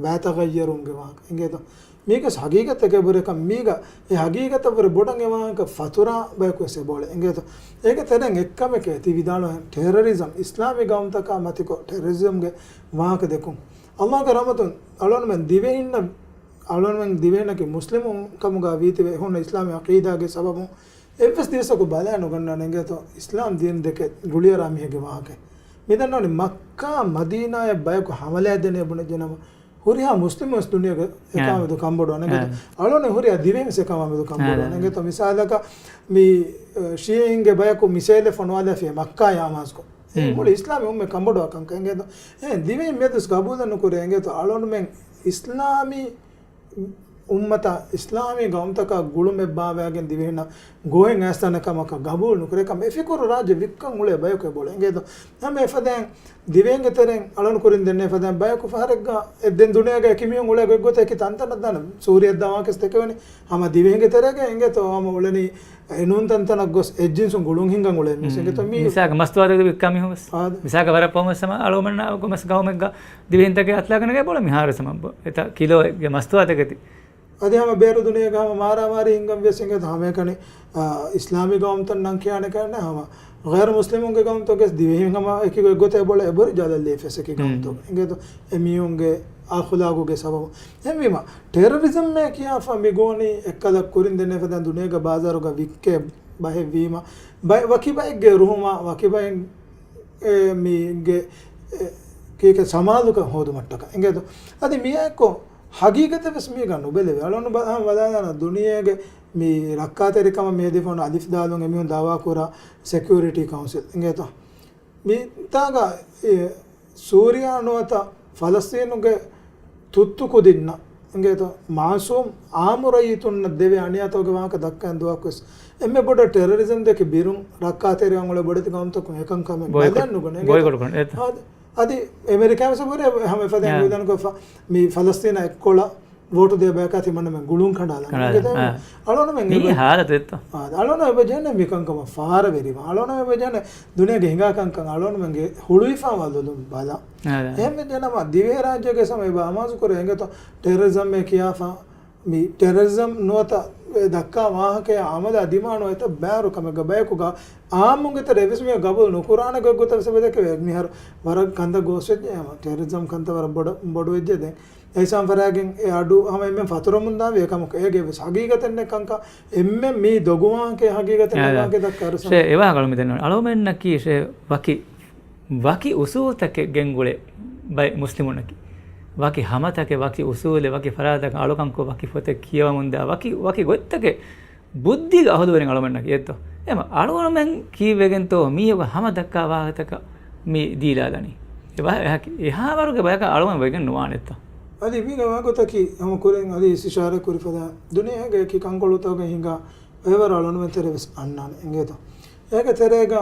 ވައިތަގައްޔަރުވުމުގެ ވާހަކަ. އިނގޭތޯ މީގަސް ހަގީގަތެކޭ ބުރެކަން މީގަ އެ ހަގީގަތަށްވުރެ ބޮޑަށް އެ ވާހަކަ ފަތުރާ ބަޔަކު ވެސް އެބައުޅޭ. އިނގޭތޯ އޭގެ ތެރެއިން އެއްކަމެކޭ ތި ވިދާޅުވި ޓެރަރިޒަމް، އިސްލާމީ ގައުމުތަކާ މަތިކޮށް ޓެރަރިޒަމްގެ ވާހަކަ ދެއްކުން. އައްލާހުގެ ރަޙްމަތުން އަޅުގަނޑުމެން ދިވެހިންނަށް އަޅުގަނޑުމެން ދިވެހިންނަކީ މުސްލިމުން ކަމުގަ ވީތީވެ އެ ހުންނަ އިސްލާމީ އަޤީދާގެ ސަބަބުން އެއްވެސް ދިވެއްސަކު ބަލާ ނުގަންނާނެ އިނގޭތޯ އިސްލާމް ދީން ދެކެ ގުޅިއަރާ މީހެއްގެ ވާހަކަ. މިދަންނަވަނީ މައްކާ މަދީނާއަށް ބަޔަކު ހަމަލާ ދޭނޭ ބުނެއްޖެނަމަ ހުރިހާ މުސްލިމުން ވެސް ދުނިޔޭގަ އެކާ އާ. މެދު ކަންބޮޑުވާނެ އިނގޭތޯ. އާ. އަޅުގަނޑު ހުރިހާ ދިވެހިން ވެސް އެކާ މެދު ކަންބޮޑުވާނެ އާ. އިނގޭތޯ. މިސާލަކަށް މި، އަ، ޝީޢީންގެ ބަޔަކު މިސައިލެއް ފޮނުވާލާފި މައްކާއާ އަމާޒުކޮށް. އެ ހުން. މުޅި އިސްލާމީ އުއްމަތް ކަންބޮޑުވާ ކަންކަން އިނގޭތޯ. އެހެން ދިވެހިން މިއަދުވެސް ގަބޫލެއް ނުކުރޭ އިނގޭތޯ. އަޅުގަނޑުމެން އިސްލާމީ އުއްމަތާ އިސްލާމީ ގައުމުތަކާ ގުޅުމެއް ބާވާގެން ދިވެހިންނަށް ގޯހެއް އައިސްދާނެ ކަމަކަށް ގަބޫލު ނުކުރޭ ކަމަށް އެ ފިކުރު ރާއްޖެ ވިއްކަން އުޅޭ ބަޔަކު އެބައުޅޭ އިނގޭތޯ. ހަމަ އެފަދައިން ދިވެހިންގެ ތެރެއިން އަޅުގަނޑު ކުރިން ދެންނެވި ފަދައިން ބަޔަކު ފަހަރެއްގަ އެ ދެން ދުނިޔޭގަ އެކި މީހުން އުޅޭ ގޮތްގޮތަށް އެކި ތަންތަނަށް ދާނެ. ސޫރިއަށް ދާން ވާހަކަ ވެސް ދެކެވެނީ. ހަމަ ދިވެހިންގެ ތެރޭގަ އިނގޭތޯ ހަމަ އުޅެނީ އެނޫން ތަންތަނަށް ގޮސް އެއްޖިންސުން ގުޅުން ހިންގަން އުޅޭ މީސް އިނގޭތޯ މީ. މިސާލަކަށް މަސްތުވާތަކެތި ވިއްކާ މީހުން ވެސް. އާދެ. މިސާލަކަށް ވަރަށް ފަހުން ވެސް ހަމަ އަޅުގަނޑުމެންނާ ގޮމެސް ގައުމެއްގަ ދިވެހިންތަކެއް އަތުލާގަނެގެ ބޮޅަ މިހާރު ވެސް ހަމަ އެތަ ކިލޯ މަސްތުވާތަކެތި. އަދި ހަމަ ބޭރު ދުނިޔޭގަ ހަމަ މާރާމާރީ ހިންގަން ވިޔަސް އިނގޭތޯ ހަމައެކަނި، އާ، އިސްލާމީ ގައުމުތައް ނަން ކިޔާނެ ކަންނެ ހަމަ ޣައިރު މުސްލިމުންގެ ގައުމުތަކެސް ދިވެހިން ހަމަ އެކި ގޮތް ގޮތެއް ބޮޅެ އެބޮރި ޖަލަށް ލޭފެސް އެކި ހުން. ގައުމުތަކު. އިނގޭތޯ އެ މީހުންގެ އަޚުލާގުގެ ސަބަބު. އެހެންވީމަ، ޓެރަރިޒަމްއޭ ކިޔާފަ މި ގޯނީ އެއްކަލަ ކުރިން ދެންނެވި ފަދައިން ދުނިޔޭގަ ބާޒާރުގަ ވިއްކޭ ބަހެއްވީމަ، ބައެއް ވަކި ބައެއްގެ ރުހުމާ، ވަކި ބައެއް، އެ، މީގެ، އެ، ކީކޭ ސަމާލުކަން ހޯދުމަށްޓަކަ އިނގޭތޯ. އަދި މިއާއެކު ހަގީގަތެއް ވެސް މީގަ ނުބެލެވޭ. އަޅުގަނޑު ބަ-، ހަމަ ބަލާލާނަ ދުނިޔޭގެ މި ރައްކާތެރިކަމަށް މި ހެދިފަ އޮންނަ އަލިފް ދާލުން އެމީހުން ދައުވާ ކުރާ ސެކިއުރިޓީ ކައުންސިލް އިނގޭތޯ. މިތާގަ، އެ، ސޫރިޔާ ނުވަތަ ފަލަސްތީނުގެ ތުއްތު ކުދިންނަށް އިނގޭތޯ މާސޫމް އާއްމު ރައްޔިތުންނަށް ދެވޭ އަނިޔާތަކުގެ ވާހަކަ ދައްކަން ދުވަހަކުވެސް އެންމެ ބޮޑަށް ޓެރަރިޒަމް ދެކި ބިރުން ރައްކާތެރިވާން އުޅޭ ބޮޑެތި ގައުމުތަކުން އެކަންކަމެއް ބޮއިކޮޓް، ބަލަން ނުގަނެ އިނގޭތޯ. ބޮއިކޮޓް ކުރަން އެތަ؟ އާދެ، އަދި އެމެރިކާ ވެސް އެބަހުރޭ ހަމަ އެފަދައިން އާ. ވިދާނުކޮށްފަ މި ފަލަސްތީނާ އެއްކޮޅަށް ވޯޓު ދޭ ބަޔަކާ ތިމަންނަމެން ގުޅުން ކަނޑާލަން. ކަނޑާލަން، އިނގޭތޯ؟ އާ. އަޅުގަނޑުމެން މީ އެބަ-، ހާލަތު އެއްތޯ؟ އާ، އަޅުގަނޑު އެބަ ޖެހެނީ މިކަންކަމަށް ފާރަވެރިވާން. އަޅުގަނޑު އެބަ ޖެހެނީ ދުނިޔޭގެ ހިނގާ ކަންކަން އަޅުގަނޑުމެންގެ ހުޅުވިފާވާ ލޮލުން ބަލާ. އާ. އެހެންވެ ޖެނަމަ ދިވެހިރާއްޖޭގެ ސަމަ އެބަ އަމާޒު ކުރޭ އިނގޭތޯ ޓެރަރިޒަމްއޭ ކިޔާފަ މި ޓެރަރިޒަމް ނުވަތަ އެ ދައްކާ ވާހަކަޔާ އަމަލާ ދިމާނު އެތައް ބާރު ކަމެއްގަ ބަޔަކުގަ އާއްމުންގެ ތެރޭ އެއްވެސް މީހަކު ގަބޫލު ނުކުރާނެ ގޮތްގޮތަށް ވެސް އެބަ ދެކެވޭ. މިހާރު ވަރަށް ކަންތައް ގޯސްވެއްޖެ ހަމަ ޓެރަރިޒަމް ކަންތައް ވަރަށް ބޮޑަ-، ބޮޑުވެއްޖެ ދެން. އެހިސާބުން ފަރާގެން އެ އަޑު ހަމަ އެންމެން ފަތުރަމުންދާންވީ އެކަމަކު އޭގެ ވެސް ހަގީގަތެއް ނެތް ކަންކަން އެންމެން މީ ދޮގު ވާހަކަ ހަގީގަތެއް އާ، ނެތް ވާހަކަ ދައްކާ އަރުސަން. ޝޭ، އެވާހަކަ އަޅު މިދެންނަވަން. އަޅުމެންނަކީ ޝޭ ވަކި، ވަކި އުސޫލުތަކެއް ގެންގުޅޭ ބައެއް މުސްލިމުންނަކީ. ވަކި ހަމަތަކެއް، ވަކި އުސޫލެއް، ވަކި ފަރާތަކަށް އަޅުކަންކޮށް، ވަކި ފޮތެއް ކިޔަވަމުންދާ، ވަކި، ވަކި ގޮތްތަކެއް ބުއްދީގެ އަހުލުވެރިން އަޅުމެންނަކީ އެއްތޯ؟ އެމަ އަޅުގަނޑުމެން ކީއްވެގެންތޯ މީހަކު ހަމަ ދައްކާ ވާހަކަތަކަށް މި ދީލާލަނީ؟ އެ ވާ-، އެހާ-، އެހާވަރުގެ ބަޔަކަށް އަޅުގަނޑު ވެގެން ނުވާނެއްތޯ؟ އަދި މީގެ ވާގޮތަކީ ހަމަ ކުރިން އަދި އިސްތިޝާރަ ކުރި ފަދަ ދުނިޔޭގެ އެކި ކަންކޮޅުތަކުގެ ހިނގާ އެވަރު އަޅުގަނޑުމެން ތެރޭ ވެސް އަންނާނެ އިނގޭތޯ؟ އޭގެ ތެރޭގަ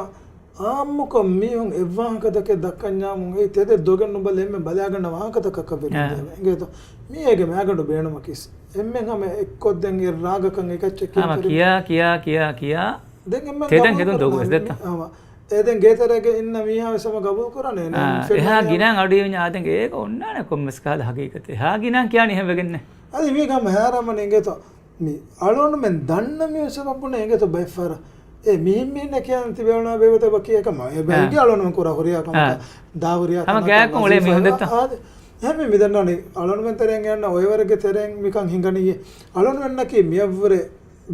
އާއްމުކޮށް މީހުން އެއްވާހަކަތަކެއް ދައްކަންޏާމުން އެއީ ތެދެއް ދޮގެއް ނުބަލެ އެންމެ ބަލާގަންނަ ވާހަކަތަކަކަށް އާ. ވެގެންދޭވެ އިނގޭތޯ؟ މީ އޭގެ މައިގަނޑު ބޭނުމަކީސް. އެންމެން ހަމަ އެއްކޮށްދެން އެއްރާގަކަށް އެކައްޗެއް ހަމަ ކިޔާ، ކިޔާ، ކިޔާ، ކިޔާ. ދެން އެންމެން ތެދެން ގަބޫލު ތެދުން ދޮގު ކުރަނީ ވެސް ދެއްތަ؟ މި-، ހަމަ. އޭ ދެން ގޭތެރޭގަ އިންނަ މީހާ ވެސް ހަމަ ގަބޫލު ކުރަނީ. އާ، އެހާ ގިނައިން އަޑު އިވިންޏާ ދެން އޭގަ އޮންނާނެ ކޮންމެސް ކަހަލަ ހަގީގަތެއް. އެހާ ގިނައިން ކިޔާނީ އެހެން ވެގެންނޭ. އަދި މީގަ ހަމަ ހައިރާންވަނީ އިނގޭތޯ؟ މި އަޅުގަނޑުމެން ދަންނަ މީހުން ސަބަބުން އިނގޭތޯ ބައެއްފަހަރަށް. އޭ މިހެން މީހެއް ކިޔާން ތިބެވަނާ ބޭބެތަ ބަކީ އެކަމަ. އެ ބައިގެ އަޅުނު ކުރާ ހުރިހާ ކަމަކަށް ދާ ހުރިހާ ހަމަ ކަމަކަށް ގާތްކޮށް އުޅޭ ވަޒީފާ މީހުން ދެއްތަ؟ އާދެ. އެހެން މި ދަންނަވަނީ އަޅުނުމެން ތެރެއިން އަންނަ އޮއެވަރެއްގެ ތެރެއިން މިކަން ހިނގަނީ. އަޅުނުމެންނަކީ މިއަށްވުރެ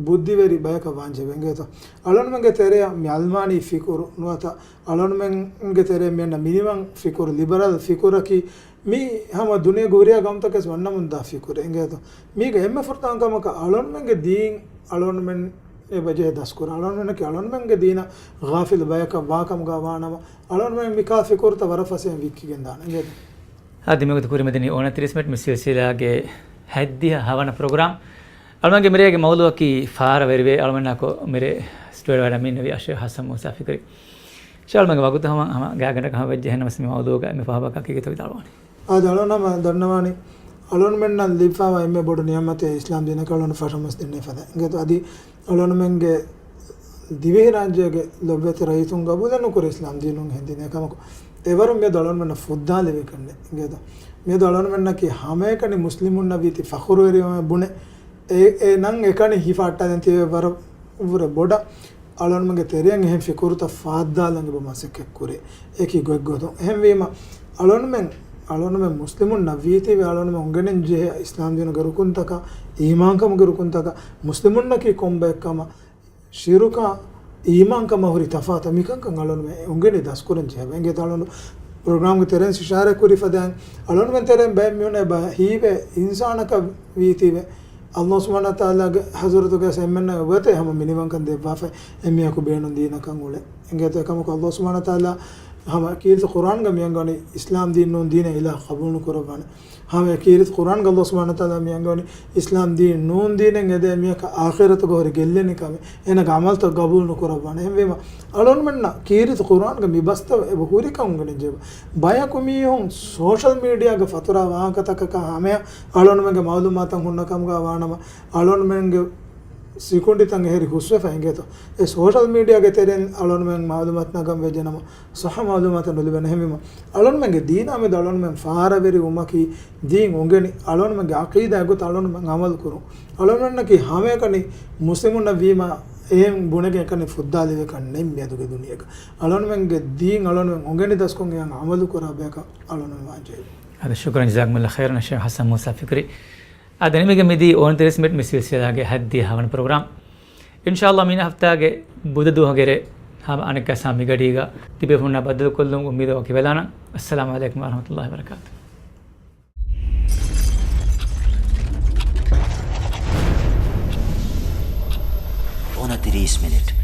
ބުއްދިވެރި ބަޔަކަށް ވާންޖެހޭ އިނގޭތޯ. އަޅުނުމެންގެ ތެރެއަށް މި އަލްމާނީ ފިކުރު ނުވަތަ އަޅުނުމެންގެ ތެރެއަށް މި އަންނަ މިނިވަން ފިކުރު، ލިބަރަލް ފިކުރަކީ މީ ހަމަ ދުނިޔޭގެ ހުރިހާ ގައުމުތަކެސް ވަންނަމުންދާ ފިކުރެއް އިނގޭތޯ. މީގަ އެންމެ ފުރަތަމަ ކަމަކަށް އަޅުންމެންގެ ދީން އަޅުންމެން އެބަޖެހޭ ދަސްކުރަން. އަޅުންމެންނަކީ އަޅުންމެންގެ ދީނަށް ޣާފިލު ބަޔަކަށް ވާކަމުގަ ވާނަމަ، އަޅުންމެން މިކާ ފިކުރުތައް ވަރަށް ފަސޭހައިން ވިއްކިގެން ދާނެ އިނގޭތޯ. އަދި މިވަގުތު ކުރިމަތިނީ އޯނަތިރީސް މިނެޓް މި ސިލްސިލާގެ ހަތްދިހަ ހަވަނަ ޕްރޮގްރާމް. އަޅުމެންގެ މިރޭގެ މައުޟޫއަކީ ފާރަވެރިވޭ. އަޅުމެންނާކޮ މިރޭ ސްޓޫޑިއޯ ވަޑަމިންނެވި އައްޝޭޚް ޙަސަން މޫސާ ފިކުރީ. ޝޭޚް، އަޅުމެންގެ ވަގުތު ހަމަ ހަމަ ގާތްގަނޑަކަށް ހަމަ ވެއްޖެ. އެހެންނަމަވެސް މި މައުޟޫގައި މި ފާހަގަކަ ކީކޭތޯ ވިދާޅުވާނީ. އާދެ، އަޅުން ހަމަ ދަންނަވާނީ، އަޅުންމެންނަށް ލިބިފައިވާ އެންމެ ބޮޑު ނިޢުމަތެއް އިސްލާމް ދީނަކަށް އަޅުން ފަށަމަސް ދިންނެވި ފަދަ. އިނގޭތޯ އަދި އަޅުންމެންގެ ދިވެހިރާއްޖޭގެ ލޮބުވެތި ރައްޔިތުން ގަބޫލެއް ނުކުރި އިސްލާމް ދީނުން ހެންދިނޭ ކަމަކު، އެވަރުން މިއަދު އަޅުންމެންނަށް ފުއްދާލެވި ކަންނޭ. އިނގޭތޯ މިއަދު އަޅުންމެންނަކީ ހަމައެކަނި މުސްލިމުންނަށް ވީތީ ފަޚުރުވެރިވަމޭ ބުނެ، އެ، އެ ނަން އެކަނި ހިފަހައްޓާދޭން ތިބޭ ވަރަށް ވުރެ ބޮޑަށް އަޅުންމެންގެ ތެރެއިން އެހެން ފިކުރުތައް ފާއްދާލަން އެބަ މަސައްކަތް ކުރޭ. އެކި ގޮތްގޮތުން. އެހެންވީމަ، އަޅުންމެން، އަޅުންމެން މުސްލިމުންނަށް ވީތީވެ އަޅުންމެން އުނގެނެން ޖެހޭ އިސްލާމް ދީނުގެ ރުކުންތަކާ، އީމާންކަމުގެ ރުކުންތަކާ، މުސްލިމުންނަކީ ކޮންބައެއްކަމަށް، ޝިރުކާ އީމާންކަމާ ހުރި ތަފާތައް މިކަންކަން އަޅުންމެން އުނގެނި ދަސްކުރަން ޖެހޭ. އިނގޭތޯ އަޅުން ޕްރޮގްރާމްގެ ތެރެއިން އިޝާރާތް ކުރި ފަދައިން، އަޅުންމެން ތެރެއިން ބައެއް މީހުންނަށް އެބަ ހީވޭ އިންސާނަކަށް ވީތީވެ، ﷲ ސުބްޙާނަހޫ ވަތަޢާލާގެ ޙަޟްރަތުގައި އެންމެންނަށް އެބައޮތޭ ހަމަ މިނިވަންކަން ދެއްވާފައި އެމީހަކު ބޭނުން ދީނަކަށް އުޅެ. އިނގޭތޯ އެކަމަކު ﷲ ސުބްޙާނަހޫ ވަތަޢާލާ ހަމަ ކީރިތި ޤުރްއާންގަ މިއަންގަވަނީ އިސްލާމް ދީން ނޫން ދީނެއް އިލާހު ޤަބޫލު ނުކުރައްވާނެ. ހަމަ ކީރިތި ޤުރްއާންގަ ﷲ ސުބްޙާނަހޫ ވަތަޢާލާ މިއަންގަވަނީ އިސްލާމް ދީން ނޫން ދީނެއް އެދޭ މީހަކަށް އާޚިރަތުގަ ހުރި ގެއްލެނިކަމެއް، އޭނަގެ ޢަމަލުތައް ޤަބޫލު ނުކުރައްވާނެ. އެހެންވީމަ، އަޅުންމެންނަށް ކީރިތި ޤުރްއާންގަ މި ބަސްތައް އެބަ ހުރިކަން އުނގެނި ޖެހޭ. ބަޔަކު މީހުން ސޯޝަލް މީޑިއާގަ ފަތުރާ ވާހަކަތަކަކާ ހަމަޔަށް އަޅުންމެންގެ މަޢުލޫމާތަށް ހުންނަ ކަމުގަ ވާނަމަ، އަޅުންމެންގެ ސިކުނޑިތައް އެހެރި ހުސްވެފަ އިނގޭތޯ. އެ ސޯޝަލް މީޑިއާގެ ތެރެއިން އަޅުންމެން މަޢުލޫމާތު ނަގަން ވެއްޖެނަމަ، ޞައްޙަ މަޢުލޫމާތަށް ނުލިބޭނެ. އެހެންވީމަ، އަޅުންމެންގެ ދީނާ މެދު އަޅުންމެން ފާރަވެރިވުމަކީ، ދީން އުނގެނި އަޅުންމެންގެ ޢަޤީދާގެ ގޮތަށް އަޅުންމެން ޢަމަލު ކުރުން. އަޅުންމެންނަކީ ހަމައެކަނި މުސްލިމުންނަށް ވީމަ، އެހެން ބުނެގެން އެކަނި ފުއްދާލެވޭކަށް ނެތް މިއަދުގެ ދުނިޔޭގަ. އަޅުންމެންގެ ދީން އަޅުންމެން އުނގެނި ދަސްކޮށް އެއަށް ޢަމަލު ކުރާ ބަޔަކަށް އަޅުންމެން ވާންޖެހޭ. އަދި ޝުކުރަން، ޖަޒާކުމުﷲ ޚައިރަން ޝޭޚް ޙަސަން މޫސާ ފިކުރީ. އާދެ، ނިމިގެން މިދީ އޯނަތިރީސް މިނެޓް މި ސިލްސިލާގެ ހަތްދިހަ ހަވަނަ ޕްރޮގްރާމް. އިންޝާﷲ މިއިން ހަފްތާގެ ބުދަ ދުވަހުގެ ރޭ ހަމަ އަނެއްކާސް ހަމަ މިގަޑީގަ ތިބޭފުޅުންނާ ބައްދަލުކޮށްލުމުގެ އުއްމީދު ވަކިވެލާނަން. އައްސަލާމު ޢަލައިކުމް ވަރަޙްމަތުﷲ ވަބަރަކާތުހު. އޮނަތިރީސް މިނެޓް.